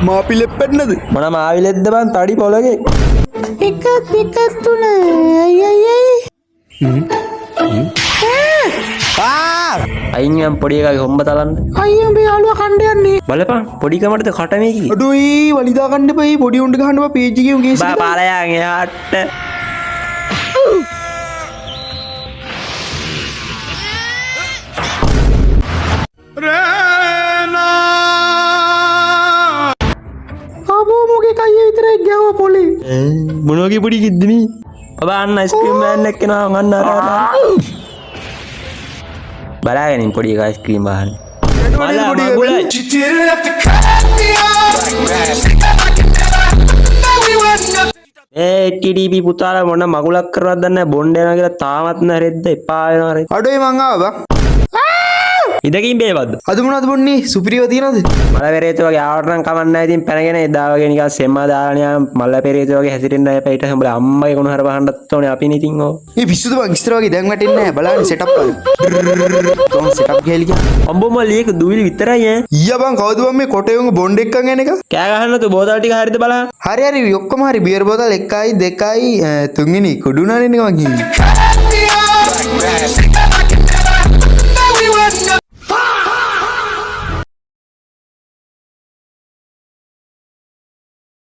මාපි ලෙප්පෙන්නද? මොන මාවිලෙද්ද බං තඩි පොලගේ. 1 2 3 අයි අයි අයි. අයින් යම් පොඩි එකගේ හොම්බ තලන්න. අයියෝ මේ යාළුවා කණ්ඩ යන්නේ. බලපන් පොඩි කමටද කට මේකි. අඩෝයි වලිදා ගන්න එපා. ඒ පොඩි උන්ට ගහන්න බා පේජ් එකේ උන් කේස් බා එක. පාලයන් එහාට. අබෝ මොගේ කයිය විතරයි ගැහුවා පොලේ. මොන වගේ පොඩි කිද්ද මේ? බබා අන්න අයිස්ක්‍රීම් වෑන් එකක් එනවා අන්න අර අර. බලාගෙන ඉන්න පොඩි එකා අයිස්ක්‍රීම් වහන්න. මලා මගුලයි. ඒ TDP පුතාලා මොන මගුලක් කරනවද දන්නේ නැහැ, බොණ්ඩ යනවා කියලා තාමත් නෑ රෙද්ද එපා වෙනවා රෙද්ද. අඩෝයි මං ආවා බං. ඉදකින් බේවද්ද? අද මොනවද බොන්නේ? සුපිරිව තියනවද? මල පෙරේත වගේ ආවට නම් කමක් නැහැ, ඉතින් පැනගෙන එදා වගේ නිකන් සෙම්ම දාලා නිකන් මල පෙරේත වගේ හැසිරෙන්න එපා. ඊට පස්සේ උඹලා අම්මගේ කුණු හර බහන්නත් ඕනේ අපිනේ ඉතින් ඔව්. ඒ පිස්සුද බං, ඉස්සර වගේ දැන් වැටෙන්නේ නැහැ. බලන්න සෙටප් කරන්න. කොහොම සෙටප් ගහලි ගියා. අම්බෝ මල්ලි ඒක දුවිලි විතරයි ඈ. ඊයා බං කවුද බං මේ කොටේ උන් බොන්ඩ් එක්කන් යන එක? කෑ ගහන්න තු බෝතල් ටික හරිද බලහන්. හරි හරි ඔක්කොම හරි. බියර් බෝතල් 1යි 2යි 3 කුඩු නානේ නේ මං හින්නේ.